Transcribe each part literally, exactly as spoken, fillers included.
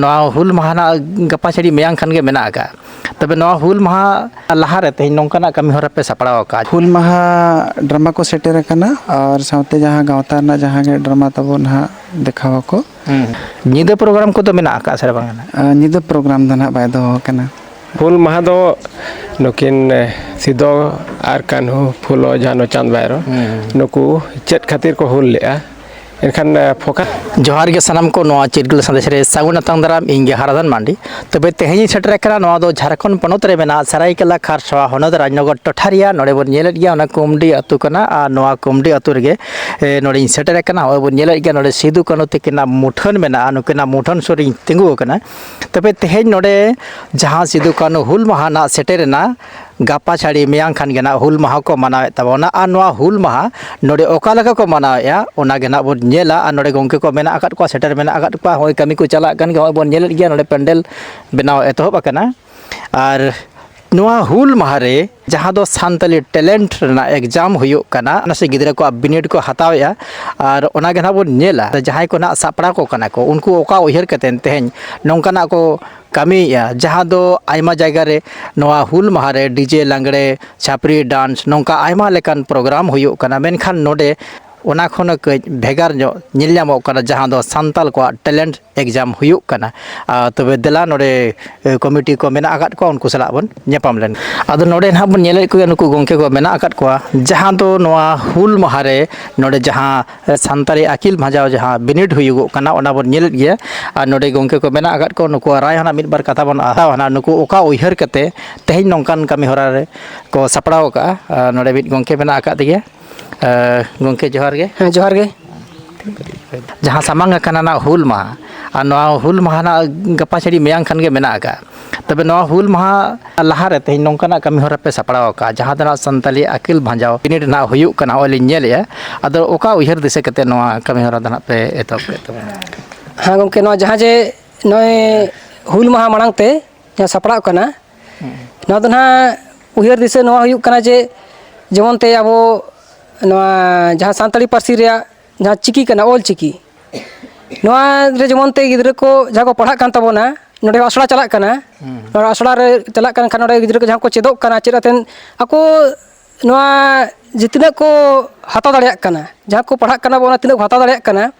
ᱱᱚᱣᱟ ᱦᱩᱞ ᱢᱟᱦᱟ ᱱᱟᱜ ᱜᱟᱯᱟ ᱪᱷᱟᱹᱲᱤ ᱢᱮᱭᱟᱝ ᱠᱷᱟᱱ ᱜᱮ ᱢᱮᱱᱟᱜ ᱟᱠᱟᱫ᱾ ᱛᱚᱵᱮ ᱱᱚᱣᱟ ᱦᱩᱞ ᱢᱟᱦᱟ ᱞᱟᱦᱟᱨᱮ ᱛᱮᱦᱮᱧ ᱱᱚᱝᱠᱟᱱᱟᱜ ᱠᱟᱹᱢᱤ ᱦᱚᱨᱟ ᱯᱮ ᱥᱟᱯᱲᱟᱣ ᱟᱠᱟᱫ? ᱦᱩᱞ ᱢᱟᱦᱟ ᱰᱨᱟᱢᱟ ᱠᱚ ᱥᱮᱴᱮᱨ ᱟᱠᱟᱱᱟ ᱟᱨ ᱥᱟᱶᱛᱮ ᱡᱟᱦᱟᱸ ᱜᱟᱶᱛᱟ ᱨᱮᱱᱟᱜ ᱡᱟᱦᱟᱸ ᱜᱮ ᱰᱨᱟᱢᱟ ᱛᱟᱵᱚ ᱱᱟᱦᱟᱜ ᱫᱮᱠᱷᱟᱣ ᱟᱠᱚ᱾ ᱦᱩᱸ᱾ ᱧᱤᱫᱟᱹ ᱯᱨᱳᱜᱨᱟᱢ ᱠᱚᱫᱚ ᱢᱮᱱᱟᱜ ᱟᱠᱟᱫ ᱥᱮ ᱵᱟᱝ? ᱟᱨ ᱧᱤᱫᱟᱹ ᱯᱨᱳᱜᱨᱟᱢ ᱫᱚ ᱱᱟᱦᱟᱜ ᱵᱟᱭ ᱫᱚᱦᱚ ᱟᱠᱟᱱᱟ᱾ ᱦᱩᱞ ᱢᱟᱦᱟ ᱫᱚ ᱱᱩᱠᱤᱱ, ᱮ, ᱥᱤᱫᱚ ᱟᱨ ᱠᱟᱹᱱᱦᱩ, ᱯᱷᱩᱞᱳ, ᱡᱷᱟᱱᱳ, ᱪᱟᱸᱫᱽ, ᱵᱷᱟᱭᱨᱳ, ᱦᱩᱸ᱾ ᱱᱩᱠᱩ ᱪᱮᱫ ᱠᱷᱟᱹᱛᱤᱨ ᱠᱚ ᱦᱩᱞ ᱞᱮᱫᱼᱟ? ᱮᱱᱠᱷᱟᱱ, ᱮ, ᱯᱷᱳᱠᱟᱥ᱾ ᱡᱚᱦᱟᱨ ᱜᱮ ᱥᱟᱱᱟᱢ ᱠᱚ, ᱱᱚᱣᱟ ᱪᱤᱨᱜᱟᱹᱞ ᱥᱟᱸᱫᱮᱥ ᱨᱮ ᱥᱟᱹᱜᱩᱱ ᱟᱛᱟᱝ ᱫᱟᱨᱟᱢ, ᱤᱧ ᱜᱮ ᱦᱟᱨᱟᱫᱷᱚᱱ ᱢᱟᱱᱰᱤ᱾ ᱛᱚᱵᱮ ᱛᱮᱦᱮᱧ ᱤᱧ ᱥᱮᱴᱮᱨ ᱟᱠᱟᱱᱟ, ᱱᱚᱣᱟ ᱫᱚ ᱡᱷᱟᱲᱠᱷᱚᱸᱰ ᱯᱚᱱᱚᱛ ᱨᱮ ᱢᱮᱱᱟᱜ ᱥᱟᱨᱟᱭᱠᱮᱞᱟ ᱠᱷᱟᱨᱥᱚᱣᱟ ᱦᱚᱱᱚᱛ ᱨᱟᱡᱽᱱᱚᱜᱚᱨ ᱴᱚᱴᱷᱟ ᱨᱮᱭᱟᱜ, ᱱᱚᱰᱮ ᱵᱚᱱ ᱧᱮᱞᱮᱫ ᱜᱮᱭᱟ, ᱚᱱᱟ ᱠᱩᱢᱰᱤ ᱟᱹᱛᱩ ᱠᱟᱱᱟ᱾ ᱟᱨ ᱱᱚᱣᱟ ᱠᱩᱢᱰᱤ ᱟᱹᱛᱩ ᱨᱮᱜᱮ, ᱮ, ᱱᱚᱰᱮᱧ ᱥᱮᱴᱮᱨ ᱟᱠᱟᱱᱟ᱾ ᱱᱚᱜᱼᱚᱭ ᱵᱚᱱ ᱧᱮᱞᱮᱫ ᱜᱮᱭᱟ, ᱱᱚᱰᱮ ᱥᱤᱫᱩ ᱠᱟᱹᱱᱦᱩ ᱛᱟᱹᱠᱤᱱᱟᱜ ᱢᱩᱴᱷᱟᱹᱱ ᱢᱮᱱᱟᱜᱼᱟ, ᱱᱩᱠᱤᱱᱟᱜ ᱢᱩᱴᱷᱟᱹᱱ ᱥᱩᱨ ᱨᱤᱧ ᱛᱤᱸᱜᱩ ᱟᱠᱟᱱᱟ᱾ ᱛᱚᱵᱮ ᱛᱮᱦᱮᱧ ᱱᱚᱰᱮ ᱡᱟᱦᱟᱸ ᱥᱤᱫᱩ ᱠᱟᱹᱱᱦᱩ ᱦᱩᱞ ᱢᱟᱦᱟ ᱱᱟᱜ ᱥᱮᱴᱮᱨᱮᱱᱟ, ᱜᱟᱯᱟ ᱪᱷᱟᱹᱲᱤ ᱢᱮᱭᱟᱝ ᱠᱷᱟᱱ ᱜᱮ ᱱᱟᱜ ᱦᱩᱞ ᱢᱟᱦᱟ ᱠᱚ ᱢᱟᱱᱟᱣᱮᱫ ᱛᱟᱵᱚᱱᱟ᱾ ᱟᱨ ᱱᱚᱣᱟ ᱦᱩᱞ ᱢᱟᱦᱟ ᱱᱚᱰᱮ ᱚᱠᱟ ᱞᱮᱠᱟ ᱠᱚ ᱢᱟᱱᱟᱣᱮᱫᱼᱟ, ᱚᱱᱟ ᱜᱮ ᱱᱟᱜ ᱵᱚᱱ ᱧᱮᱞᱟ᱾ ᱟᱨ ᱱᱚᱰᱮ ᱜᱚᱢᱠᱮ ᱠᱚ ᱢᱮᱱᱟᱜ ᱟᱠᱟᱫ ᱠᱚᱣᱟ, ᱥᱮᱴᱮᱨ ᱢᱮᱱᱟᱜ ᱟᱠᱟᱫ ᱠᱚᱣᱟ, ᱦᱚᱸᱜᱼᱚᱭ ᱠᱟᱹᱢᱤ ᱠᱚ ᱪᱟᱞᱟᱜ ᱠᱟᱱ ᱜᱮᱭᱟ, ᱦᱚᱸᱜᱼᱚᱭ ᱵᱚᱱ ᱧᱮᱞᱮᱫ ᱜᱮᱭᱟ, ᱱᱚᱰᱮ ᱯᱮᱱᱰᱮᱞ ᱵᱮᱱᱟᱣ ᱮᱛᱚᱦᱚᱵ ᱟᱠᱟᱱᱟ᱾ ᱟᱨ ᱱᱚᱣᱟ ᱦᱩᱞ ᱢᱟᱦᱟ ᱨᱮ ᱡᱟᱦᱟᱸ ᱫᱚ ᱥᱟᱱᱛᱟᱞᱤ ᱴᱮᱞᱮᱱᱴ ᱨᱮᱱᱟᱜ ᱮᱠᱡᱟᱢ ᱦᱩᱭᱩᱜ ᱠᱟᱱᱟ, ᱚᱱᱟ ᱥᱮ ᱜᱤᱫᱽᱨᱟᱹ ᱠᱚᱣᱟᱜ ᱵᱤᱱᱤᱰ ᱠᱚ ᱦᱟᱛᱟᱣᱮᱫᱼᱟ, ᱟᱨ ᱚᱱᱟ ᱜᱮ ᱱᱟᱜ ᱵᱚᱱ ᱧᱮᱞᱟ᱾ ᱡᱟᱦᱟᱸᱭ ᱠᱚ ᱱᱟᱜ ᱥᱟᱯᱲᱟᱣ ᱠᱚ ᱠᱟᱱᱟ ᱠᱚ, ᱩᱱᱠᱩ ᱚᱠᱟ ᱩᱭᱦᱟᱹᱨ ᱠᱟᱛᱮ ᱛᱮᱦᱮᱧ ᱱᱚᱝᱠᱟᱱᱟᱜ ᱠᱚ ᱠᱟᱹᱢᱤᱭᱮᱫᱼᱟ, ᱡᱟᱦᱟᱸ ᱫᱚ ᱟᱭᱢᱟ ᱡᱟᱭᱜᱟ ᱨᱮ ᱱᱚᱣᱟ ᱦᱩᱞ ᱢᱟᱦᱟ ᱨᱮ ᱰᱤᱡᱮ, ᱞᱟᱜᱽᱲᱮ, ᱪᱷᱟᱯᱨᱤ ᱰᱟᱱᱥ, ᱱᱚᱝᱠᱟ ᱟᱭᱢᱟ ᱞᱮᱠᱟᱱ ᱯᱨᱳᱜᱨᱟᱢ ᱦᱩᱭᱩᱜ ᱠᱟᱱᱟ, ᱢᱮᱱᱠᱷᱟᱱ ᱱᱚᱰᱮ ᱚᱱᱟ ᱠᱷᱚᱱ ᱦᱚᱸ ᱠᱟᱹᱡ ᱵᱷᱮᱜᱟᱨ ᱧᱚᱜ ᱧᱮᱞ ᱧᱟᱢᱚᱜ ᱠᱟᱱᱟ, ᱡᱟᱦᱟᱸ ᱫᱚ ᱥᱟᱱᱛᱟᱞ ᱠᱚᱣᱟᱜ ᱴᱮᱞᱮᱱᱴ ᱮᱠᱡᱟᱢ ᱦᱩᱭᱩᱜ ᱠᱟᱱᱟ᱾ ᱟᱨ ᱛᱚᱵᱮ ᱫᱮᱞᱟ, ᱱᱚᱰᱮ, ᱮ, ᱠᱚᱢᱤᱴᱤ ᱠᱚ ᱢᱮᱱᱟᱜ ᱟᱠᱟᱫ ᱠᱚᱣᱟ, ᱩᱱᱠᱩ ᱥᱟᱞᱟᱜ ᱵᱚᱱ ᱧᱟᱯᱟᱢ ᱞᱮᱱ᱾ ᱟᱫᱚ ᱱᱚᱰᱮ ᱱᱟᱦᱟᱜ ᱵᱚᱱ ᱧᱮᱞᱮᱫ ᱠᱚᱜᱮᱭᱟ, ᱱᱩᱠᱩ ᱜᱚᱢᱠᱮ ᱠᱚ ᱢᱮᱱᱟᱜ ᱟᱠᱟᱫ ᱠᱚᱣᱟ, ᱡᱟᱦᱟᱸ ᱫᱚ ᱱᱚᱣᱟ ᱦᱩᱞ ᱢᱟᱦᱟ ᱨᱮ ᱱᱚᱰᱮ ᱡᱟᱦᱟᱸ ᱥᱟᱱᱛᱟᱲᱤ ᱟᱹᱠᱤᱞ ᱵᱷᱟᱸᱡᱟᱣ ᱡᱟᱦᱟᱸ ᱵᱤᱱᱤᱰ ᱦᱩᱭᱩᱜᱚᱜ ᱠᱟᱱᱟ, ᱚᱱᱟ ᱵᱚᱱ ᱧᱮᱞᱮᱫ ᱜᱮᱭᱟ᱾ ᱟᱨ ᱱᱚᱰᱮ ᱜᱚᱢᱠᱮ ᱠᱚ ᱢᱮᱱᱟᱜ ᱟᱠᱟᱫ ᱠᱚ, ᱱᱩᱠᱩᱣᱟᱜ ᱨᱟᱭ ᱦᱚᱸ ᱱᱟᱜ ᱢᱤᱫ ᱵᱟᱨ ᱠᱟᱛᱷᱟ ᱵᱚᱱ ᱦᱟᱛᱟᱣᱟ ᱱᱟᱜ, ᱱᱩᱠᱩ ᱚᱠᱟ ᱩᱭᱦᱟᱹᱨ ᱠᱟᱛᱮ ᱛᱮᱦᱮᱧ ᱱᱚᱝᱠᱟᱱ ᱠᱟᱹᱢᱤ ᱦᱚᱨᱟ ᱨᱮ ᱠᱚ ᱥᱟᱯᱲᱟᱣ ᱟᱠᱟᱫᱼᱟ᱾ ᱟᱨ ᱱᱚᱰᱮ ᱢᱤᱫ ᱜᱚᱢᱠᱮ ᱢᱮᱱᱟᱜ ᱟᱠᱟᱫ ᱜᱮᱭᱟ᱾ ᱟᱨ ᱜᱚᱢᱠᱮ, ᱡᱚᱦᱟᱨ ᱜᱮ᱾ ᱦᱮᱸ, ᱡᱚᱦᱟᱨ ᱜᱮ᱾ ᱡᱟᱦᱟᱸ ᱥᱟᱢᱟᱝ ᱟᱠᱟᱱᱟ ᱱᱟᱜ ᱦᱩᱞ ᱢᱟᱦᱟ, ᱟᱨ ᱱᱚᱣᱟ ᱦᱩᱞ ᱢᱟᱦᱟ ᱱᱟᱜ ᱜᱟᱯᱟ ᱪᱷᱟᱹᱲᱤ ᱢᱮᱭᱟᱝ ᱠᱷᱟᱱ ᱜᱮ ᱢᱮᱱᱟᱜ ᱟᱠᱟᱫᱼᱟ᱾ ᱛᱚᱵᱮ ᱱᱚᱣᱟ ᱦᱩᱞ ᱢᱟᱦᱟ ᱞᱟᱦᱟᱨᱮ ᱛᱮᱦᱮᱧ ᱱᱚᱝᱠᱟᱱᱟᱜ ᱠᱟᱹᱢᱤ ᱦᱚᱨᱟ ᱯᱮ ᱥᱟᱯᱲᱟᱣ ᱟᱠᱟᱫᱼᱟ, ᱡᱟᱦᱟᱸ ᱫᱚ ᱱᱟᱜ ᱥᱟᱱᱛᱟᱞᱤ ᱟᱹᱠᱤᱞ ᱵᱷᱟᱸᱡᱟᱣ ᱵᱤᱱᱤᱰ ᱱᱟᱜ ᱦᱩᱭᱩᱜ ᱠᱟᱱᱟ, ᱱᱚᱜᱼᱚᱭ ᱞᱤᱧ ᱧᱮᱞᱮᱫᱼᱟ᱾ ᱟᱫᱚ ᱚᱠᱟ ᱩᱭᱦᱟᱹᱨ ᱫᱤᱥᱟᱹ ᱠᱟᱛᱮ ᱱᱚᱣᱟ ᱠᱟᱹᱢᱤ ᱦᱚᱨᱟ ᱫᱚ ᱱᱟᱜ ᱯᱮ ᱮᱛᱚᱦᱚᱵ ᱠᱮᱫ ᱛᱟᱵᱚᱱᱟ? ᱦᱮᱸ ᱜᱚᱢᱠᱮ, ᱱᱚᱣᱟ ᱡᱟᱦᱟᱸ ᱡᱮ ᱱᱚᱜᱼᱚᱭ ᱦᱩᱞ ᱢᱟᱦᱟ ᱢᱟᱲᱟᱝ ᱛᱮ ᱡᱟᱦᱟᱸ ᱥᱟᱯᱲᱟᱜ ᱠᱟᱱᱟ, ᱦᱩᱸ᱾ ᱱᱚᱣᱟ ᱫᱚ ᱱᱟᱦᱟᱜ ᱩᱭᱦᱟᱹᱨ ᱫᱤᱥᱟᱹ ᱱᱚᱣᱟ ᱦᱩᱭᱩᱜ ᱠᱟᱱᱟ ᱡᱮ, ᱡᱮᱢᱚᱱ ᱛᱮ ᱟᱵᱚ ᱱᱚᱣᱟ ᱡᱟᱦᱟᱸ ᱥᱟᱱᱛᱟᱲᱤ ᱯᱟᱹᱨᱥᱤ ᱨᱮᱭᱟᱜ ᱡᱟᱦᱟᱸ ᱪᱤᱠᱤ ᱠᱟᱱᱟ, ᱚᱞ ᱪᱤᱠᱤ, ᱱᱚᱣᱟ ᱨᱮ ᱡᱮᱢᱚᱱ ᱛᱮ ᱜᱤᱫᱽᱨᱟᱹ ᱠᱚ ᱡᱟᱦᱟᱸ ᱠᱚ ᱯᱟᱲᱦᱟᱜ ᱠᱟᱱ ᱛᱟᱵᱚᱱᱟ, ᱱᱚᱰᱮ ᱟᱥᱲᱟ ᱪᱟᱞᱟᱜ ᱠᱟᱱᱟ᱾ ᱦᱩᱸ᱾ ᱱᱚᱣᱟ ᱟᱥᱲᱟ ᱨᱮ ᱪᱟᱞᱟᱜ ᱠᱟᱱ ᱠᱷᱟᱱ ᱱᱚᱰᱮ ᱜᱤᱫᱽᱨᱟᱹ ᱠᱚ ᱡᱟᱦᱟᱸ ᱠᱚ ᱪᱮᱫᱚᱜ ᱠᱟᱱᱟ, ᱪᱮᱫ ᱟᱛᱮᱱ ᱟᱠᱚ ᱱᱚᱣᱟ ᱡᱮ ᱛᱤᱱᱟᱹᱜ ᱠᱚ ᱦᱟᱛᱟᱣ ᱫᱟᱲᱮᱭᱟᱜ ᱠᱟᱱᱟ, ᱡᱟᱦᱟᱸ ᱠᱚ ᱯᱟᱲᱦᱟᱜ ᱠᱟᱱᱟ ᱵᱚ, ᱚᱱᱟ ᱛᱤᱱᱟᱹᱜ ᱠᱚ ᱦᱟᱛᱟᱣ ᱫᱟᱲᱮᱭᱟᱜ ᱠᱟᱱᱟ,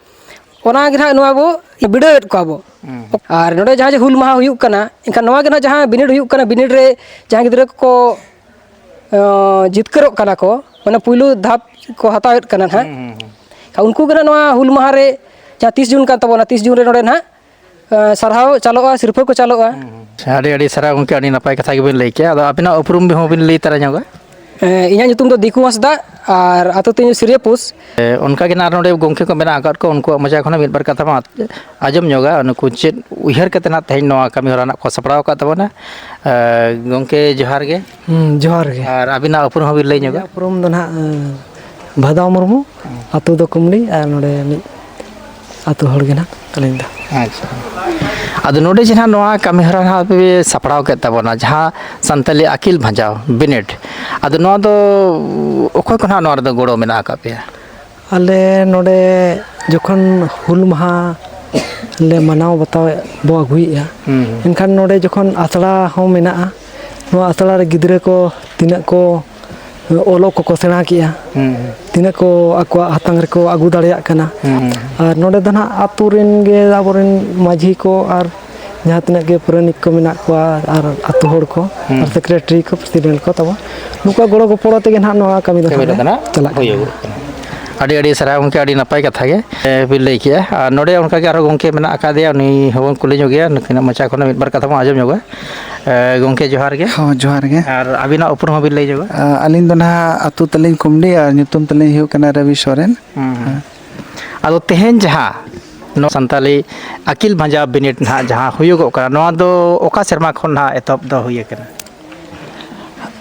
ᱚᱱᱟ ᱜᱮ ᱱᱟᱦᱟᱜ ᱱᱚᱣᱟ ᱵᱚ ᱵᱤᱰᱟᱹᱣᱮᱫ ᱠᱚᱣᱟ ᱵᱚ᱾ ᱦᱩᱸ᱾ ᱟᱨ ᱱᱚᱰᱮ ᱡᱟᱦᱟᱸ ᱡᱮ ᱦᱩᱞ ᱢᱟᱦᱟ ᱦᱩᱭᱩᱜ ᱠᱟᱱᱟ, ᱮᱱᱠᱷᱟᱱ ᱱᱚᱣᱟ ᱜᱮ ᱱᱟᱦᱟᱜ ᱡᱟᱦᱟᱸ ᱵᱤᱱᱤᱰ ᱦᱩᱭᱩᱜ ᱠᱟᱱᱟ, ᱵᱤᱱᱤᱰ ᱨᱮ ᱡᱟᱦᱟᱸ ᱜᱤᱫᱽᱨᱟᱹ ᱠᱚᱠᱚ ᱟᱸ, ᱡᱤᱛᱠᱟᱹᱨᱚᱜ ᱠᱟᱱᱟ ᱠᱚ, ᱢᱟᱱᱮ ᱯᱩᱭᱞᱩ ᱫᱷᱟᱯ ᱠᱚ ᱦᱟᱛᱟᱣᱮᱫ ᱠᱟᱱᱟ ᱱᱟᱦᱟᱜ᱾ ᱦᱩᱸ, ᱦᱩᱸ, ᱦᱩᱸ᱾ ᱩᱱᱠᱩ ᱜᱮ ᱱᱟᱦᱟᱜ ᱱᱚᱣᱟ ᱦᱩᱞ ᱢᱟᱦᱟ ᱨᱮ ᱡᱟᱦᱟᱸ ᱛᱤᱥ ᱡᱩᱱ ᱠᱟᱱ ᱛᱟᱵᱚᱱᱟ, ᱛᱤᱥ ᱡᱩᱱ ᱨᱮ ᱱᱚᱰᱮ ᱱᱟᱦᱟᱜ, ᱟᱸ, ᱥᱟᱨᱦᱟᱣ ᱪᱟᱞᱚᱜᱼᱟ, ᱥᱤᱨᱯᱷᱟᱹ ᱠᱚ ᱪᱟᱞᱚᱜᱼᱟ᱾ ᱦᱩᱸ, ᱦᱩᱸ᱾ ᱟᱪᱪᱷᱟ, ᱟᱹᱰᱤ, ᱟᱹᱰᱤ ᱥᱟᱨᱦᱟᱣ ᱜᱚᱢᱠᱮ, ᱟᱹᱰᱤ ᱱᱟᱯᱟᱭ ᱠᱟᱛᱷᱟ ᱜᱮᱵᱤᱱ ᱞᱟᱹᱭ ᱠᱮᱜᱼᱟ᱾ ᱟᱫᱚ ᱟᱹᱵᱤᱱᱟᱜ ᱩᱯᱨᱩᱢ ᱦᱚᱸᱵᱤᱱ ᱞᱟᱹᱭ ᱛᱟᱨᱟ ᱧᱚᱜᱟ? ᱮᱸ, ᱤᱧᱟᱹᱜ ᱧᱩᱛᱩᱢ ᱫᱚ ᱫᱤᱠᱩ ᱦᱟᱸᱥᱫᱟ ᱟᱨ ᱟᱹᱛᱩ ᱛᱤᱧ ᱥᱤᱨᱤᱭᱟᱹᱯᱩᱥ᱾ ᱮ, ᱚᱱᱠᱟ ᱜᱮ ᱱᱟᱦᱟᱜ ᱱᱚᱰᱮ ᱜᱚᱢᱠᱮ ᱠᱚ ᱢᱮᱱᱟᱜ ᱟᱠᱟᱫ ᱠᱚ, ᱩᱱᱠᱩᱣᱟᱜ ᱢᱚᱪᱟ ᱠᱷᱚᱱ ᱢᱤᱫ ᱵᱟᱨ ᱠᱟᱛᱷᱟ ᱢᱟ ᱟᱸᱡᱚᱢ ᱧᱚᱜᱟ, ᱱᱩᱠᱩ ᱪᱮᱫ ᱩᱭᱦᱟᱹᱨ ᱠᱟᱛᱮ ᱱᱟᱦᱟᱜ ᱛᱮᱦᱮᱧ ᱱᱚᱣᱟ ᱠᱟᱹᱢᱤ ᱦᱚᱨᱟ ᱱᱟᱦᱟᱜ ᱠᱚ ᱥᱟᱯᱲᱟᱣ ᱟᱠᱟᱫ ᱛᱟᱵᱚᱱᱟ᱾ ᱮ, ᱜᱚᱢᱠᱮ ᱡᱚᱦᱟᱨ ᱜᱮ᱾ ᱦᱩᱸ, ᱡᱚᱦᱟᱨ ᱜᱮ᱾ ᱟᱨ ᱟᱹᱵᱤᱱᱟᱜ ᱩᱯᱨᱩᱢ ᱦᱚᱸᱵᱤᱱ ᱞᱟᱹᱭ ᱧᱚᱜᱟ? ᱤᱧᱟᱹᱜ ᱩᱯᱨᱩᱢ ᱫᱚ ᱱᱟᱦᱟᱜ, ᱮᱸ, ᱵᱷᱟᱫᱟᱣ ᱢᱩᱨᱢᱩ, ᱦᱩᱸ᱾ ᱟᱹᱛᱩ ᱫᱚ ᱠᱩᱢᱞᱤ, ᱟᱨ ᱱᱚᱰᱮ ᱢᱤᱫ ᱟᱹᱛᱩ ᱦᱚᱲ ᱜᱮ ᱱᱟᱦᱟᱜ ᱟᱹᱞᱤᱧ ᱫᱚ᱾ ᱟᱪᱪᱷᱟ᱾ ᱟᱫᱚ ᱱᱚᱰᱮ ᱡᱟᱦᱟᱸ ᱱᱚᱣᱟ ᱠᱟᱹᱢᱤ ᱦᱚᱨᱟ ᱱᱟᱦᱟᱜ ᱯᱮ ᱥᱟᱯᱲᱟᱣ ᱠᱮᱫ ᱛᱟᱵᱚᱱᱟ, ᱡᱟᱦᱟᱸ ᱥᱟᱱᱛᱟᱞᱤ ᱟᱹᱠᱤᱞ ᱵᱷᱟᱸᱡᱟᱣ ᱵᱤᱱᱤᱰ, ᱟᱫᱚ ᱱᱚᱣᱟ ᱫᱚ ᱚᱠᱚᱭ ᱠᱚ ᱱᱟᱦᱟᱜ ᱱᱚᱣᱟ ᱨᱮᱫᱚ ᱜᱚᱲᱚ ᱢᱮᱱᱟᱜ ᱟᱠᱟᱫ ᱯᱮᱭᱟ? ᱟᱞᱮ ᱱᱚᱰᱮ ᱡᱚᱠᱷᱚᱱ ᱦᱩᱞ ᱢᱟᱦᱟ ᱞᱮ ᱢᱟᱱᱟᱣ ᱵᱟᱛᱟᱣᱮᱫ ᱵᱚ ᱟᱹᱜᱩᱭᱮᱫᱼᱟ, ᱦᱩᱸ, ᱦᱩᱸ᱾ ᱮᱱᱠᱷᱟᱱ ᱱᱚᱰᱮ ᱡᱚᱠᱷᱚᱱ ᱟᱥᱲᱟ ᱦᱚᱸ ᱢᱮᱱᱟᱜᱼᱟ, ᱱᱚᱣᱟ ᱟᱥᱲᱟ ᱨᱮ ᱜᱤᱫᱽᱨᱟᱹ ᱠᱚ ᱛᱤᱱᱟᱹᱜ ᱠᱚ ᱚᱞᱚᱜ ᱠᱚᱠᱚ ᱥᱮᱬᱟ ᱠᱮᱜᱼᱟ, ᱦᱩᱸ, ᱦᱩᱸ᱾ ᱛᱤᱱᱟᱹᱜ ᱠᱚ ᱟᱠᱚᱣᱟᱜ ᱦᱟᱛᱟᱝ ᱨᱮᱠᱚ ᱟᱹᱜᱩ ᱫᱟᱲᱮᱭᱟᱜ ᱠᱟᱱᱟ᱾ ᱦᱩᱸ, ᱦᱩᱸ᱾ ᱟᱨ ᱱᱚᱰᱮ ᱫᱚ ᱱᱟᱦᱟᱜ ᱟᱛᱳ ᱨᱮᱱ ᱜᱮ ᱟᱵᱚᱨᱮᱱ ᱢᱟᱹᱡᱷᱤ ᱠᱚ ᱟᱨ ᱡᱟᱦᱟᱸ ᱛᱤᱱᱟᱹᱜ ᱜᱮ ᱯᱟᱨᱟᱱᱤᱠ ᱠᱚ ᱢᱮᱱᱟᱜ ᱠᱚᱣᱟ ᱟᱨ ᱟᱛᱳ ᱦᱚᱲ ᱠᱚ ᱦᱩᱸ᱾ ᱟᱨ ᱥᱮᱠᱨᱮᱴᱟᱨᱤ ᱠᱚ, ᱯᱨᱮᱥᱤᱰᱮᱱᱴ ᱠᱚ ᱛᱟᱵᱚ, ᱱᱩᱠᱩᱣᱟᱜ ᱜᱚᱲᱚ ᱜᱚᱯᱚᱲᱚ ᱛᱮᱜᱮ ᱱᱟᱦᱟᱜ ᱱᱚᱣᱟ ᱠᱟᱹᱢᱤ ᱫᱚ ᱠᱟᱹᱢᱤ ᱱᱟᱦᱟᱜ ᱫᱚ ᱱᱟᱦᱟᱜ ᱪᱟᱞᱟᱜ ᱠᱟᱱᱟ᱾ ᱦᱩᱭᱩᱜᱚᱜ ᱠᱟᱱᱟ᱾ ᱟᱹᱰᱤ ᱟᱹᱰᱤ ᱥᱟᱨᱦᱟᱣ ᱜᱚᱢᱠᱮ, ᱟᱹᱰᱤ ᱱᱟᱯᱟᱭ ᱠᱟᱛᱷᱟ ᱜᱮ, ᱮ, ᱵᱤᱱ ᱞᱟᱹᱭ ᱠᱮᱜᱼᱟ᱾ ᱟᱨ ᱱᱚᱰᱮ ᱚᱱᱠᱟ ᱜᱮ ᱟᱨᱦᱚᱸ ᱜᱚᱢᱠᱮ ᱢᱮᱱᱟᱜ ᱟᱠᱟᱫᱮᱭᱟ, ᱩᱱᱤ ᱦᱚᱸᱵᱚᱱ ᱠᱩᱞᱤ ᱧᱚᱜᱮᱭᱟ, ᱱᱩᱠᱤᱱᱟᱜ ᱢᱚᱪᱟ ᱠᱷᱚᱱ ᱢᱤᱫ ᱵᱟᱨ ᱠᱟᱛᱷᱟ ᱵᱚᱱ ᱟᱸᱡᱚᱢ ᱧᱚᱜᱟ᱾ ᱮ, ᱜᱚᱢᱠᱮ ᱡᱚᱦᱟᱨ ᱜᱮ᱾ ᱦᱚᱸ, ᱡᱚᱦᱟᱨ ᱜᱮ᱾ ᱟᱨ ᱟᱹᱵᱤᱱᱟᱜ ᱩᱯᱨᱩᱢ ᱦᱚᱸᱵᱤᱱ ᱞᱟᱹᱭ ᱧᱚᱜᱟ? ᱟ, ᱟᱹᱞᱤᱧ ᱫᱚ ᱱᱟᱦᱟᱜ ᱟᱹᱛᱩ ᱛᱟᱹᱞᱤᱧ ᱠᱩᱢᱰᱤ ᱟᱨ ᱧᱩᱛᱩᱢ ᱛᱟᱹᱞᱤᱧ ᱦᱩᱭᱩᱜ ᱠᱟᱱᱟ ᱨᱚᱵᱤ ᱥᱚᱨᱮᱱ᱾ ᱦᱩᱸ, ᱦᱩᱸ᱾ ᱦᱮᱸ᱾ ᱟᱫᱚ ᱛᱮᱦᱮᱧ ᱡᱟᱦᱟᱸ ᱱᱚᱣᱟ ᱥᱟᱱᱛᱟᱞᱤ ᱟᱹᱠᱤᱞ ᱵᱷᱟᱸᱡᱟᱣ ᱵᱤᱱᱤᱰ ᱱᱟᱦᱟᱜ ᱡᱟᱦᱟᱸ ᱦᱩᱭᱩᱜᱚᱜ ᱠᱟᱱᱟ, ᱱᱚᱣᱟ ᱫᱚ ᱚᱠᱟ ᱥᱮᱨᱢᱟ ᱠᱷᱚᱱ ᱱᱟᱦᱟᱜ ᱮᱛᱚᱦᱚᱵ ᱫᱚ ᱦᱩᱭ ᱟᱠᱟᱱᱟ?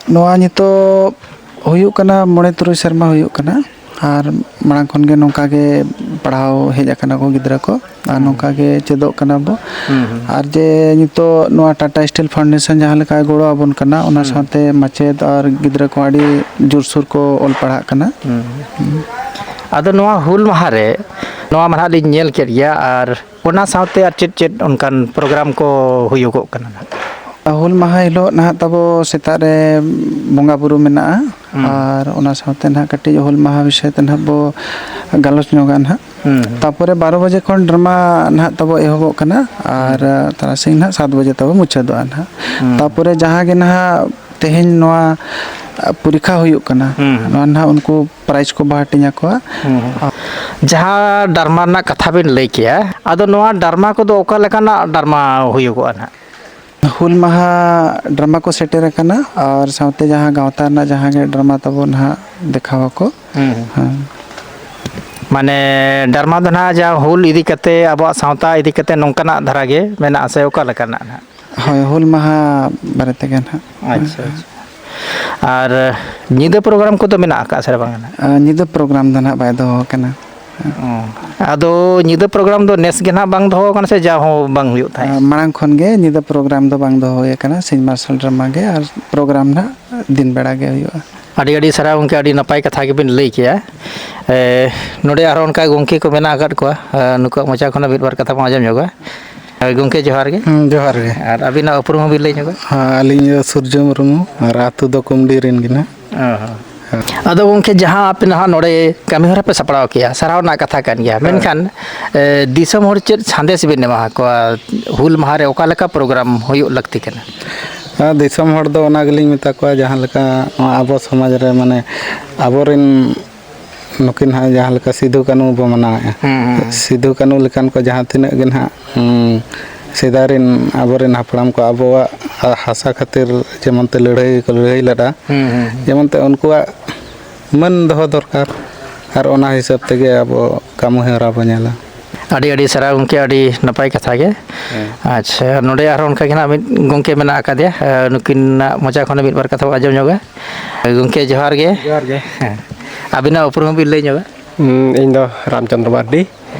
ᱱᱚᱣᱟ ᱱᱤᱛᱚᱜ ᱦᱩᱭᱩᱜ ᱠᱟᱱᱟ ᱢᱚᱬᱮ ᱛᱩᱨᱩᱭ ᱥᱮᱨᱢᱟ ᱦᱩᱭᱩᱜ ᱠᱟᱱᱟ, ᱟᱨ ᱢᱟᱲᱟᱝ ᱠᱷᱚᱱ ᱜᱮ ᱱᱚᱝᱠᱟ ᱜᱮ ᱯᱟᱲᱦᱟᱣ ᱦᱮᱡ ᱟᱠᱟᱱᱟ ᱠᱚ ᱜᱤᱫᱽᱨᱟᱹ ᱠᱚ, ᱟᱨ ᱦᱩᱸ᱾ ᱱᱚᱝᱠᱟ ᱜᱮ ᱪᱮᱫᱚᱜ ᱠᱟᱱᱟ ᱵᱚ᱾ ᱦᱩᱸ, ᱦᱩᱸ᱾ ᱟᱨ ᱡᱮ ᱱᱤᱛᱚᱜ ᱱᱚᱣᱟ ᱴᱟᱴᱟ ᱥᱴᱤᱞ ᱯᱷᱟᱣᱩᱱᱰᱮᱥᱚᱱ ᱡᱟᱦᱟᱸ ᱞᱮᱠᱟᱭ ᱜᱚᱲᱚ ᱟᱵᱚᱱ ᱠᱟᱱᱟ, ᱚᱱᱟ ᱦᱩᱸ᱾ ᱥᱟᱶᱛᱮ ᱢᱟᱪᱮᱫ ᱟᱨ ᱜᱤᱫᱽᱨᱟᱹ ᱠᱚ ᱟᱹᱰᱤ ᱡᱳᱨᱥᱳᱨ ᱠᱚ ᱚᱞ ᱯᱟᱲᱦᱟᱜ ᱠᱟᱱᱟ᱾ ᱦᱩᱸ᱾ ᱦᱩᱸ᱾ ᱟᱫᱚ ᱱᱚᱣᱟ ᱦᱩᱞ ᱢᱟᱦᱟ ᱨᱮ ᱱᱚᱣᱟ ᱢᱟ ᱱᱟᱦᱟᱜ ᱞᱤᱧ ᱧᱮᱞ ᱠᱮᱫ ᱜᱮᱭᱟ, ᱟᱨ ᱚᱱᱟ ᱥᱟᱶᱛᱮ ᱟᱨ ᱪᱮᱫ ᱪᱮᱫ ᱚᱱᱠᱟᱱ ᱯᱨᱳᱜᱨᱟᱢ ᱠᱚ ᱦᱩᱭᱩᱜᱚᱜ ᱠᱟᱱᱟ ᱱᱟᱦᱟᱜ? ᱦᱩᱞ ᱢᱟᱦᱟ ᱦᱤᱞᱳᱜ ᱱᱟᱦᱟᱜ ᱛᱟᱵᱚ ᱥᱮᱛᱟᱜ ᱨᱮ ᱵᱚᱸᱜᱟ ᱵᱩᱨᱩ ᱢᱮᱱᱟᱜᱼᱟ᱾ ᱦᱩᱸ᱾ ᱟᱨ ᱚᱱᱟ ᱥᱟᱶᱛᱮ ᱱᱟᱦᱟᱜ ᱠᱟᱹᱴᱤᱡ ᱦᱩᱞ ᱢᱟᱦᱟ ᱵᱤᱥᱚᱭ ᱛᱮ ᱱᱟᱦᱟᱜ ᱵᱚ ᱜᱟᱞᱚᱪ ᱧᱚᱜᱟ ᱱᱟᱦᱟᱜ᱾ ᱦᱩᱸ᱾ ᱛᱟᱯᱚᱨᱮ ᱵᱟᱨᱚ ᱵᱟᱡᱮ ᱠᱷᱚᱱ ᱰᱨᱟᱢᱟ ᱱᱟᱦᱟᱜ ᱛᱟᱵᱚ ᱮᱦᱚᱵᱚᱜ ᱠᱟᱱᱟ, ᱟᱨ ᱦᱩᱸ᱾ ᱛᱟᱨᱟᱥᱤᱧ ᱱᱟᱦᱟᱜ ᱥᱟᱛ ᱵᱟᱡᱮ ᱛᱟᱵᱚ ᱢᱩᱪᱟᱹᱫᱚᱜᱼᱟ ᱱᱟᱦᱟᱜ᱾ ᱦᱩᱸ᱾ ᱛᱟᱯᱚᱨᱮ ᱡᱟᱦᱟᱸ ᱜᱮ ᱱᱟᱦᱟᱜ ᱛᱮᱦᱮᱧ ᱱᱚᱣᱟ ᱯᱚᱨᱤᱠᱠᱷᱟ ᱦᱩᱭᱩᱜ ᱠᱟᱱᱟ, ᱦᱩᱸ᱾ ᱱᱚᱣᱟ ᱱᱟᱦᱟᱜ ᱩᱱᱠᱩ ᱯᱨᱟᱭᱤᱡᱽ ᱠᱚ ᱵᱚ ᱦᱟᱹᱴᱤᱧ ᱟᱠᱚᱣᱟ᱾ ᱦᱩᱸ᱾ ᱡᱟᱦᱟᱸ ᱰᱨᱟᱢᱟ ᱨᱮᱱᱟᱜ ᱠᱟᱛᱷᱟ ᱵᱤᱱ ᱞᱟᱹᱭ ᱠᱮᱜᱼᱟ, ᱟᱫᱚ ᱱᱚᱣᱟ ᱰᱨᱟᱢᱟ ᱠᱚᱫᱚ ᱚᱠᱟ ᱞᱮᱠᱟᱱᱟᱜ ᱰᱨᱟᱢᱟ ᱦᱩᱭᱩᱜᱚᱜᱼᱟ ᱱᱟᱦᱟᱜ? ᱦᱩᱞ ᱢᱟᱦᱟ ᱰᱨᱟᱢᱟ ᱠᱚ ᱥᱮᱴᱮᱨ ᱟᱠᱟᱱᱟ, ᱟᱨ ᱥᱟᱶᱛᱮ ᱡᱟᱦᱟᱸ ᱜᱟᱶᱛᱟ ᱨᱮᱱᱟᱜ ᱡᱟᱦᱟᱸ ᱜᱮ ᱰᱨᱟᱢᱟ ᱛᱟᱵᱚ ᱱᱟᱦᱟᱜ ᱫᱮᱠᱷᱟᱣ ᱟᱠᱚ᱾ ᱦᱩᱸ, ᱦᱩᱸ᱾ ᱦᱮᱸ᱾ ᱢᱟᱱᱮ ᱰᱨᱟᱢᱟ ᱫᱚ ᱱᱟᱦᱟᱜ ᱡᱟᱦᱟᱸ ᱦᱩᱞ ᱤᱫᱤ ᱠᱟᱛᱮ, ᱟᱵᱚᱣᱟᱜ ᱥᱟᱶᱛᱟ ᱤᱫᱤ ᱠᱟᱛᱮ ᱱᱚᱝᱠᱟᱱᱟᱜ ᱫᱷᱟᱨᱟ ᱜᱮ ᱢᱮᱱᱟᱜᱼᱟ ᱥᱮ ᱚᱠᱟ ᱞᱮᱠᱟᱱᱟᱜ ᱱᱟᱦᱟᱜ? ᱦᱳᱭ, ᱦᱩᱞ ᱢᱟᱦᱟ ᱵᱟᱨᱮ ᱛᱮᱜᱮ ᱱᱟᱦᱟᱜ᱾ ᱟᱪᱪᱷᱟ, ᱟᱪᱪᱷᱟ᱾ ᱟᱨ ᱧᱤᱫᱟᱹ ᱯᱨᱳᱜᱨᱟᱢ ᱠᱚᱫᱚ ᱢᱮᱱᱟᱜ ᱟᱠᱟᱫ ᱥᱮ ᱵᱟᱝ ᱱᱟᱦᱟᱜ? ᱟᱨ ᱧᱤᱫᱟᱹ ᱯᱨᱳᱜᱨᱟᱢ ᱫᱚ ᱱᱟᱦᱟᱜ ᱵᱟᱭ ᱫᱚᱦᱚ ᱟᱠᱟᱱᱟ᱾ ᱚ᱾ ᱟᱫᱚ ᱧᱤᱫᱟᱹ ᱯᱨᱳᱜᱨᱟᱢ ᱫᱚ ᱱᱮᱥ ᱜᱮ ᱱᱟᱦᱟᱜ ᱵᱟᱝ ᱫᱚᱦᱚ ᱟᱠᱟᱱᱟ ᱥᱮ ᱡᱟᱣ ᱦᱚᱸ ᱵᱟᱝ ᱦᱩᱭᱩᱜ ᱛᱟᱦᱮᱸᱫ? ᱢᱟᱲᱟᱝ ᱠᱷᱚᱱ ᱜᱮ ᱧᱤᱫᱟᱹ ᱯᱨᱳᱜᱨᱟᱢ ᱫᱚ ᱵᱟᱝ ᱫᱚᱦᱚ ᱦᱩᱭ ᱟᱠᱟᱱᱟ, ᱥᱤᱧ ᱢᱟᱨᱥᱟᱞ ᱰᱨᱟᱢᱟ ᱜᱮ ᱟᱨ ᱯᱨᱳᱜᱨᱟᱢ ᱱᱟᱦᱟᱜ ᱫᱤᱱ ᱵᱮᱲᱟ ᱜᱮ ᱦᱩᱭᱩᱜᱼᱟ᱾ ᱟᱹᱰᱤ ᱟᱹᱰᱤ ᱥᱟᱨᱦᱟᱣ ᱜᱚᱢᱠᱮ, ᱟᱹᱰᱤ ᱱᱟᱯᱟᱭ ᱠᱟᱛᱷᱟ ᱜᱮᱵᱤᱱ ᱞᱟᱹᱭ ᱠᱮᱜᱼᱟ᱾ ᱮ, ᱱᱚᱰᱮ ᱟᱨᱦᱚᱸ ᱚᱱᱠᱟ ᱜᱚᱢᱠᱮ ᱠᱚ ᱢᱮᱱᱟᱜ ᱟᱠᱟᱫ ᱠᱚᱣᱟ, ᱮ, ᱱᱩᱠᱩᱣᱟᱜ ᱢᱚᱪᱟ ᱠᱷᱚᱱᱟᱜ ᱢᱤᱫ ᱵᱟᱨ ᱠᱟᱛᱷᱟ ᱵᱚᱱ ᱟᱸᱡᱚᱢ ᱧᱚᱜᱟ᱾ ᱮ, ᱜᱚᱢᱠᱮ ᱡᱚᱦᱟᱨ ᱜᱮ᱾ ᱦᱩᱸ, ᱡᱚᱦᱟᱨ ᱜᱮ᱾ ᱟᱨ ᱟᱹᱵᱤᱱᱟᱜ ᱩᱯᱨᱩᱢ ᱦᱚᱸᱵᱤᱱ ᱞᱟᱹᱭ ᱧᱚᱜᱟ? ᱦᱮᱸ, ᱟᱹᱞᱤᱧ ᱫᱚ ᱥᱩᱨᱡᱚ ᱢᱩᱨᱢᱩ, ᱟᱨ ᱟᱹᱛᱩ ᱫᱚ ᱠᱩᱢᱰᱤ ᱨᱮᱱ ᱜᱮ ᱱᱟᱜ᱾ ᱚ ᱦᱚᱸ᱾ ᱦᱮᱸ᱾ ᱟᱫᱚ ᱜᱚᱢᱠᱮ, ᱡᱟᱦᱟᱸ ᱟᱯᱮ ᱱᱟᱦᱟᱜ ᱱᱚᱰᱮ ᱠᱟᱹᱢᱤ ᱦᱚᱨᱟ ᱯᱮ ᱥᱟᱯᱲᱟᱣ ᱠᱮᱜᱼᱟ, ᱥᱟᱨᱦᱟᱣ ᱨᱮᱱᱟᱜ ᱠᱟᱛᱷᱟ ᱠᱟᱱ ᱜᱮᱭᱟ, ᱦᱮᱸ᱾ ᱢᱮᱱᱠᱷᱟᱱ, ᱮ, ᱫᱤᱥᱚᱢ ᱦᱚᱲ ᱪᱮᱫ ᱥᱟᱸᱫᱮᱥ ᱵᱮᱱ ᱮᱢᱟ ᱠᱚᱣᱟ? ᱦᱩᱞ ᱢᱟᱦᱟ ᱨᱮ ᱚᱠᱟ ᱞᱮᱠᱟ ᱯᱨᱳᱜᱨᱟᱢ ᱦᱩᱭᱩᱜ ᱞᱟᱹᱠᱛᱤ ᱠᱟᱱᱟ? ᱟᱨ ᱫᱤᱥᱚᱢ ᱦᱚᱲ ᱫᱚ ᱚᱱᱟ ᱜᱮᱞᱤᱧ ᱢᱮᱛᱟ ᱠᱚᱣᱟ, ᱡᱟᱦᱟᱸ ᱞᱮᱠᱟ ᱱᱚᱣᱟ ᱟᱵᱚ ᱥᱚᱢᱟᱡᱽ ᱨᱮ, ᱢᱟᱱᱮ, ᱟᱵᱚᱨᱮᱱ ᱱᱩᱠᱤᱱ ᱦᱟᱸᱜ ᱡᱟᱦᱟᱸ ᱞᱮᱠᱟ ᱥᱤᱫᱩ ᱠᱟᱹᱱᱩ ᱵᱚ ᱢᱟᱱᱟᱣᱮᱫᱼᱟ, ᱦᱩᱸ, ᱦᱩᱸ, ᱦᱩᱸ᱾ ᱥᱤᱫᱩ ᱠᱟᱹᱱᱩ ᱞᱮᱠᱟᱱ ᱠᱚ ᱡᱟᱦᱟᱸ ᱛᱤᱱᱟᱹᱜ ᱜᱮ ᱱᱟᱦᱟᱜ, ᱩᱸ, ᱥᱮᱫᱟᱭ ᱨᱮᱱ ᱟᱵᱚᱨᱮᱱ ᱦᱟᱯᱲᱟᱢ ᱠᱚ ᱟᱵᱚᱣᱟᱜ ᱦᱟᱥᱟ ᱠᱷᱟᱹᱛᱤᱨ ᱡᱮᱢᱚᱱ ᱛᱮ ᱞᱟᱹᱲᱦᱟᱹᱭ ᱠᱚ ᱞᱟᱹᱲᱦᱟᱹᱭ ᱞᱮᱫᱼᱟ, ᱦᱩᱸ, ᱦᱩᱸ, ᱦᱩᱸ᱾ ᱡᱮᱢᱚᱱ ᱛᱮ ᱩᱱᱠᱩᱣᱟᱜ ᱢᱟᱹᱱ ᱫᱚᱦᱚ ᱫᱚᱨᱠᱟᱨ, ᱟᱨ ᱚᱱᱟ ᱦᱤᱥᱟᱹᱵ ᱛᱮᱜᱮ ᱟᱵᱚ ᱠᱟᱹᱢᱤ ᱦᱚᱨᱟ ᱵᱚ ᱧᱮᱞᱟ᱾ ᱟᱹᱰᱤ ᱟᱹᱰᱤ ᱥᱟᱨᱦᱟᱣ ᱜᱚᱢᱠᱮ, ᱟᱹᱰᱤ ᱱᱟᱯᱟᱭ ᱠᱟᱛᱷᱟ ᱜᱮ᱾ ᱦᱮᱸ᱾ ᱟᱪᱪᱷᱟ, ᱱᱚᱰᱮ ᱟᱨᱦᱚᱸ ᱚᱱᱠᱟ ᱜᱮ ᱱᱟᱜ ᱢᱤᱫ ᱜᱚᱢᱠᱮ ᱢᱮᱱᱟᱜ ᱟᱠᱟᱫᱮᱭᱟ, ᱮ, ᱱᱩᱠᱤᱱᱟᱜ ᱢᱚᱪᱟ ᱠᱷᱚᱱ ᱢᱤᱫ ᱵᱟᱨ ᱠᱟᱛᱷᱟ ᱵᱚ ᱟᱸᱡᱚᱢ ᱧᱚᱜᱟ᱾ ᱜᱚᱢᱠᱮ ᱡᱚᱦᱟᱨ ᱜᱮ᱾ ᱡᱚᱦᱟᱨ ᱜᱮ᱾ ᱦᱮᱸ᱾ ᱟᱹᱵᱤᱱᱟᱜ ᱩᱯᱨᱩᱢ ᱦᱚᱸᱵᱤᱱ ᱞᱟᱹᱭ ᱧᱚᱜᱟ? ᱦᱩᱸ, ᱤᱧ ᱫᱚ ᱨᱟᱢᱪᱚᱸᱫᱽᱨᱚ ᱢᱟᱨᱰᱤ,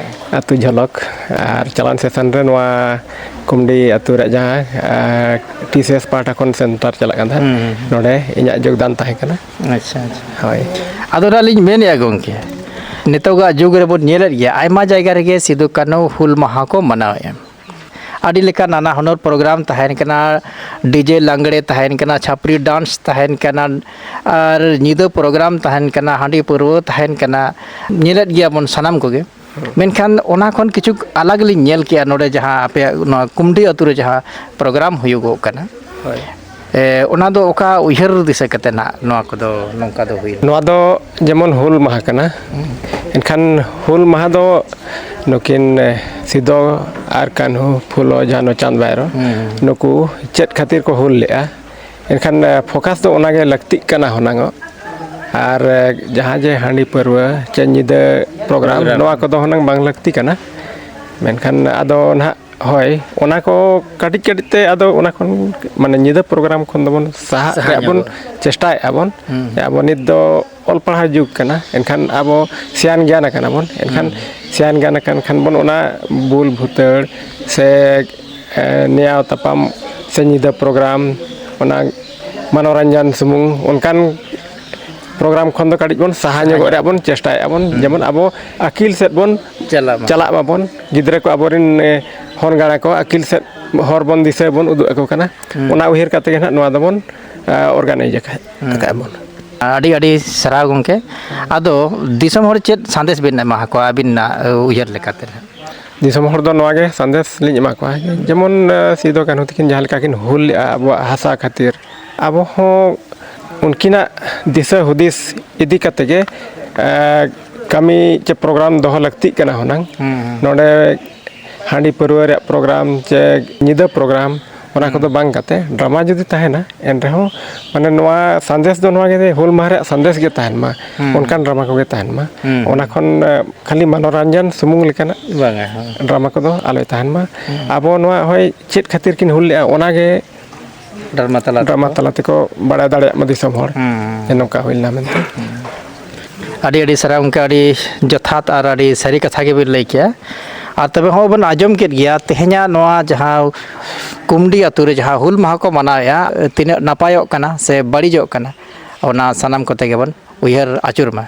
ᱟᱹᱛᱩ ᱡᱷᱚᱞᱚᱠ, ᱟᱨ ᱪᱟᱞᱟᱣᱮᱱ ᱥᱮᱥᱚᱱ ᱨᱮ ᱱᱚᱣᱟ ᱠᱩᱢᱰᱤ ᱟᱹᱛᱩ ᱨᱮᱭᱟᱜ ᱡᱟᱦᱟᱸ, ᱮ, ᱴᱤ ᱥᱤ ᱮᱥ ᱯᱟᱦᱴᱟ ᱠᱷᱚᱱ ᱥᱮᱱᱴᱟᱨ ᱪᱟᱞᱟᱜ ᱠᱟᱱ ᱛᱟᱦᱮᱸᱫ, ᱦᱩᱸ, ᱦᱩᱸ, ᱦᱩᱸ᱾ ᱱᱚᱰᱮ ᱤᱧᱟᱹᱜ ᱡᱳᱜᱽᱫᱟᱱ ᱛᱟᱦᱮᱸ ᱠᱟᱱᱟ᱾ ᱟᱪᱪᱷᱟ, ᱟᱪᱪᱷᱟ᱾ ᱦᱳᱭ᱾ ᱟᱫᱚ ᱱᱟᱜ ᱞᱤᱧ ᱢᱮᱱᱮᱫᱼᱟ ᱜᱚᱢᱠᱮ, ᱱᱤᱛᱚᱜᱟᱜ ᱡᱩᱜᱽ ᱨᱮᱵᱚᱱ ᱧᱮᱞᱮᱫ ᱜᱮᱭᱟ, ᱟᱭᱢᱟ ᱡᱟᱭᱜᱟ ᱨᱮᱜᱮ ᱥᱤᱫᱩ ᱠᱟᱹᱱᱦᱩ ᱦᱩᱞ ᱢᱟᱦᱟ ᱠᱚ ᱢᱟᱱᱟᱣᱮᱫᱼᱟ᱾ ᱟᱹᱰᱤ ᱞᱮᱠᱟ ᱱᱟᱱᱟ ᱦᱩᱱᱟᱹᱨ ᱯᱨᱳᱜᱨᱟᱢ ᱛᱟᱦᱮᱱ ᱠᱟᱱᱟ, ᱰᱤᱡᱮ ᱞᱟᱜᱽᱲᱮ ᱛᱟᱦᱮᱱ ᱠᱟᱱᱟ, ᱪᱷᱟᱯᱨᱤ ᱰᱟᱱᱥ ᱛᱟᱦᱮᱱ ᱠᱟᱱᱟ, ᱟᱨ ᱧᱤᱫᱟᱹ ᱯᱨᱳᱜᱨᱟᱢ ᱛᱟᱦᱮᱱ ᱠᱟᱱᱟ, ᱦᱟᱺᱰᱤ ᱯᱟᱹᱨᱣᱟᱹ ᱛᱟᱦᱮᱱ ᱠᱟᱱᱟ, ᱧᱮᱞᱮᱫ ᱜᱮᱭᱟᱵᱚᱱ ᱥᱟᱱᱟᱢ ᱠᱚᱜᱮ᱾ ᱢᱮᱱᱠᱷᱟᱱ ᱚᱱᱟ ᱠᱷᱚᱱ ᱠᱤᱪᱷᱩ ᱟᱞᱟᱜᱽ ᱞᱤᱧ ᱧᱮᱞ ᱠᱮᱜᱼᱟ ᱱᱚᱰᱮ, ᱡᱟᱦᱟᱸ ᱟᱯᱮᱭᱟᱜ ᱱᱚᱣᱟ ᱠᱩᱢᱰᱤ ᱟᱹᱛᱩ ᱨᱮ ᱡᱟᱦᱟᱸ ᱯᱨᱳᱜᱨᱟᱢ ᱦᱩᱭᱩᱜᱚᱜ ᱠᱟᱱᱟ᱾ ᱦᱳᱭ᱾ ᱮ, ᱚᱱᱟ ᱫᱚ ᱚᱠᱟ ᱩᱭᱦᱟᱹᱨ ᱫᱤᱥᱟᱹ ᱠᱟᱛᱮ ᱱᱟᱜ ᱱᱚᱣᱟ ᱠᱚᱫᱚ ᱱᱚᱝᱠᱟ ᱫᱚ ᱦᱩᱭᱱᱟ? ᱱᱚᱣᱟ ᱫᱚ ᱡᱮᱢᱚᱱ ᱦᱩᱞ ᱢᱟᱦᱟ ᱠᱟᱱᱟ, ᱮᱱᱠᱷᱟᱱ ᱦᱩᱞ ᱢᱟᱦᱟ ᱫᱚ ᱱᱩᱠᱤᱱ, ᱮ, ᱥᱤᱫᱚ ᱟᱨ ᱠᱟᱹᱱᱦᱩ, ᱯᱷᱩᱞᱳ, ᱡᱷᱟᱱᱳ, ᱪᱟᱸᱫᱽ, ᱵᱷᱟᱭᱨᱳ, ᱦᱩᱸ᱾ ᱱᱩᱠᱩ ᱪᱮᱫ ᱠᱷᱟᱹᱛᱤᱨ ᱠᱚ ᱦᱩᱞ ᱞᱮᱫᱼᱟ? ᱮᱱᱠᱷᱟᱱ, ᱮ, ᱯᱷᱳᱠᱟᱥ ᱫᱚ ᱚᱱᱟᱜᱮ ᱞᱟᱹᱠᱛᱤᱜ ᱠᱟᱱᱟ ᱦᱩᱱᱟᱹᱝᱚᱜ᱾ ᱟᱨ, ᱮ, ᱡᱟᱦᱟᱸ ᱡᱮ ᱦᱟᱺᱰᱤ ᱯᱟᱹᱨᱣᱟᱹ ᱪᱮ ᱧᱤᱫᱟᱹ ᱯᱨᱳᱜᱨᱟᱢ, ᱯᱨᱳᱜᱨᱟᱢ᱾ ᱱᱚᱣᱟ ᱠᱚᱫᱚ ᱦᱩᱱᱟᱹᱝ ᱵᱟᱝ ᱞᱟᱹᱠᱛᱤ ᱠᱟᱱᱟ᱾ ᱢᱮᱱᱠᱷᱟᱱ ᱟᱫᱚ ᱱᱟᱦᱟᱜ, ᱦᱳᱭ, ᱚᱱᱟ ᱠᱚ ᱠᱟᱹᱴᱤᱡ ᱠᱟᱹᱴᱤᱡ ᱛᱮ ᱟᱫᱚ ᱚᱱᱟ ᱠᱷᱚᱱ, ᱢᱟᱱᱮ, ᱧᱤᱫᱟᱹ ᱯᱨᱳᱜᱨᱟᱢ ᱠᱷᱚᱱ ᱫᱚᱵᱚᱱ ᱥᱟᱦᱟᱜ ᱥᱟᱦᱟ ᱨᱮᱭᱟᱜ ᱵᱚᱱ ᱧᱚᱜᱚᱜᱼᱟ᱾ ᱪᱮᱥᱴᱟᱭᱮᱫᱼᱟ ᱵᱚᱱ᱾ ᱦᱩᱸ᱾ ᱡᱮ ᱟᱵᱚ ᱱᱤᱛ ᱫᱚ ᱚᱞ ᱯᱟᱲᱦᱟᱣ ᱡᱩᱜᱽ ᱠᱟᱱᱟ, ᱮᱱᱠᱷᱟᱱ ᱟᱵᱚ ᱥᱮᱭᱟᱱ ᱜᱮᱭᱟᱱ ᱟᱠᱟᱱᱟ ᱵᱚᱱ, ᱮᱱᱠᱷᱟᱱ ᱦᱩᱸ᱾ ᱥᱮᱭᱟᱱ ᱜᱮᱭᱟᱱ ᱟᱠᱟᱱ ᱠᱷᱟᱱ ᱵᱚᱱ ᱚᱱᱟ ᱵᱩᱞ ᱵᱷᱩᱛᱟᱹᱲ ᱥᱮ, ᱮ, ᱱᱮᱭᱟᱣ ᱛᱟᱯᱟᱢ ᱥᱮ ᱧᱤᱫᱟᱹ ᱯᱨᱳᱜᱨᱟᱢ, ᱚᱱᱟ ᱢᱚᱱᱳᱨᱚᱧᱡᱚᱱ ᱥᱩᱢᱩᱝ ᱚᱱᱠᱟᱱ ᱯᱨᱳᱜᱨᱟᱢ ᱠᱷᱚᱱ ᱫᱚ ᱠᱟᱹᱴᱤᱡ ᱵᱚᱱ ᱥᱟᱦᱟ ᱥᱟᱦᱟ ᱧᱚᱜᱚᱜ ᱧᱚᱜ᱾ ᱨᱮᱭᱟᱜ ᱵᱚᱱ ᱪᱮᱥᱴᱟᱭᱮᱫᱼᱟ ᱵᱚᱱ, ᱦᱩᱸ᱾ ᱡᱮᱢᱚᱱ ᱟᱵᱚ ᱟᱹᱠᱤᱞ ᱥᱮᱫ ᱵᱚᱱ ᱪᱟᱞᱟᱜ ᱢᱟ᱾ ᱪᱟᱞᱟᱜ ᱢᱟᱵᱚᱱ, ᱜᱤᱫᱽᱨᱟᱹ ᱠᱚ ᱟᱵᱚᱨᱮᱱ, ᱮ, ᱦᱚᱱ ᱜᱟᱬᱟ ᱠᱚ ᱟᱹᱠᱤᱞ ᱥᱮᱫ ᱦᱚᱨ ᱵᱚᱱ ᱫᱤᱥᱟᱹ ᱵᱚᱱ ᱩᱫᱩᱜ ᱟᱠᱚ ᱠᱟᱱᱟ᱾ ᱦᱩᱸ᱾ ᱚᱱᱟ ᱩᱭᱦᱟᱹᱨ ᱠᱟᱛᱮ ᱜᱮ ᱱᱟᱦᱟᱜ ᱱᱚᱣᱟ ᱫᱚᱵᱚᱱ, ᱮ, ᱚᱨᱜᱟᱱᱟᱭᱤᱡᱽ ᱟᱠᱟᱫ, ᱦᱩᱸ᱾ ᱟᱠᱟᱫᱼᱟ ᱵᱚᱱ᱾ ᱟᱹᱰᱤ ᱟᱹᱰᱤ ᱥᱟᱨᱦᱟᱣ ᱜᱚᱢᱠᱮ᱾ ᱟᱫᱚ ᱫᱤᱥᱚᱢ ᱦᱚᱲ ᱪᱮᱫ ᱥᱟᱸᱫᱮᱥ ᱵᱤᱱ ᱮᱢᱟ ᱠᱚᱣᱟ ᱟᱹᱵᱤᱱᱟᱜ, ᱮ, ᱩᱭᱦᱟᱹᱨ ᱞᱮᱠᱟᱛᱮ? ᱫᱤᱥᱚᱢ ᱦᱚᱲ ᱫᱚ ᱱᱚᱣᱟ ᱜᱮ ᱥᱟᱸᱫᱮᱥ ᱞᱤᱧ ᱮᱢᱟ ᱠᱚᱣᱟ, ᱡᱮᱢᱚᱱ, ᱮ, ᱥᱤᱫᱩ ᱠᱟᱹᱱᱦᱩ ᱛᱟᱹᱠᱤᱱ ᱡᱟᱦᱟᱸ ᱞᱮᱠᱟ ᱠᱤᱱ ᱦᱩᱞ ᱞᱮᱫᱼᱟ ᱟᱵᱚᱣᱟᱜ ᱦᱟᱥᱟ ᱠᱷᱟᱹᱛᱤᱨ, ᱟᱵᱚ ᱦᱚᱸ ᱩᱱᱠᱤᱱᱟᱜ ᱫᱤᱥᱟᱹ ᱦᱩᱫᱤᱥ ᱤᱫᱤ ᱠᱟᱛᱮ ᱜᱮ, ᱮ, ᱠᱟᱹᱢᱤ ᱪᱮ ᱯᱨᱳᱜᱨᱟᱢ ᱫᱚᱦᱚ ᱞᱟᱹᱠᱛᱤᱜ ᱠᱟᱱᱟ ᱦᱩᱱᱟᱹᱝ᱾ ᱦᱩᱸ, ᱦᱩᱸ᱾ ᱱᱚᱰᱮ ᱦᱟᱺᱰᱤ ᱯᱟᱹᱨᱣᱟᱹ ᱨᱮᱭᱟᱜ ᱯᱨᱳᱜᱨᱟᱢ ᱪᱮ ᱧᱤᱫᱟᱹ ᱯᱨᱳᱜᱨᱟᱢ, ᱚᱱᱟ ᱦᱩᱸ᱾ ᱠᱚᱫᱚ ᱵᱟᱝ ᱠᱟᱛᱮ, ᱰᱨᱟᱢᱟ ᱡᱩᱫᱤ ᱛᱟᱦᱮᱱᱟ, ᱮᱱ ᱨᱮᱦᱚᱸ, ᱢᱟᱱᱮ, ᱱᱚᱣᱟ ᱥᱟᱸᱫᱮᱥ ᱫᱚ ᱱᱚᱣᱟ ᱜᱮ ᱡᱮ ᱦᱩᱞ ᱢᱟᱦᱟ ᱨᱮᱭᱟᱜ ᱥᱟᱸᱫᱮᱥ ᱜᱮ ᱛᱟᱦᱮᱱ ᱢᱟ, ᱦᱩᱸ᱾ ᱚᱱᱠᱟᱱ ᱰᱨᱟᱢᱟ ᱠᱚᱜᱮ ᱛᱟᱦᱮᱱ ᱢᱟ᱾ ᱦᱩᱸ᱾ ᱚᱱᱟ ᱠᱷᱚᱱ, ᱮ, ᱠᱷᱟᱹᱞᱤ ᱢᱚᱱᱳᱨᱚᱧᱡᱚᱱ ᱥᱩᱢᱩᱝ ᱞᱮᱠᱟᱱᱟᱜ ᱵᱟᱝᱟ, ᱦᱳᱭ᱾ ᱰᱨᱟᱢᱟ ᱠᱚᱫᱚ ᱟᱞᱚᱭ ᱛᱟᱦᱮᱱ ᱢᱟ᱾ ᱦᱩᱸ᱾ ᱟᱵᱚ ᱱᱚᱣᱟ ᱦᱚᱭ ᱪᱮᱫ ᱠᱷᱟᱹᱛᱤᱨ ᱠᱤᱱ ᱦᱩᱞ ᱞᱮᱫᱼᱟ, ᱚᱱᱟ ᱜᱮ ᱰᱨᱟᱢᱟ ᱛᱟᱞᱟ ᱰᱨᱟᱢᱟ ᱛᱮᱠᱚ ᱛᱟᱞᱟ ᱛᱮᱠᱚ ᱵᱟᱲᱟᱭ ᱫᱟᱲᱮᱭᱟᱜ ᱢᱟ ᱫᱤᱥᱚᱢ ᱦᱚᱲ, ᱦᱩᱸ᱾ ᱡᱮ ᱱᱚᱝᱠᱟ ᱦᱩᱭ ᱞᱮᱱᱟ ᱢᱮᱱᱛᱮ᱾ ᱟᱹᱰᱤ ᱟᱹᱰᱤ ᱥᱟᱨᱦᱟᱣ ᱜᱚᱢᱠᱮ, ᱟᱹᱰᱤ ᱡᱚᱛᱷᱟᱛ ᱟᱨ ᱟᱹᱰᱤ ᱥᱟᱹᱨᱤ ᱠᱟᱛᱷᱟ ᱜᱮᱵᱤᱱ ᱞᱟᱹᱭ ᱠᱮᱜᱼᱟ᱾ ᱟᱨ ᱛᱚᱵᱮ ᱦᱚᱸᱜᱼᱚᱭ ᱵᱚᱱ ᱟᱸᱡᱚᱢ ᱠᱮᱫ ᱜᱮᱭᱟ, ᱛᱮᱦᱮᱧᱟᱜ ᱱᱚᱣᱟ ᱡᱟᱦᱟᱸ ᱠᱩᱢᱰᱤ ᱟᱹᱛᱩ ᱨᱮ ᱡᱟᱦᱟᱸ ᱦᱩᱞ ᱢᱟᱦᱟ ᱠᱚ ᱢᱟᱱᱟᱣᱮᱫᱼᱟ, ᱛᱤᱱᱟᱹᱜ ᱱᱟᱯᱟᱭᱚᱜ ᱠᱟᱱᱟ ᱥᱮ ᱵᱟᱹᱲᱤᱡᱚᱜ ᱠᱟᱱᱟ, ᱚᱱᱟ ᱥᱟᱱᱟᱢ ᱠᱚᱛᱮ ᱜᱮᱵᱚᱱ ᱩᱭᱦᱟᱹᱨ ᱟᱹᱪᱩᱨ ᱢᱟ᱾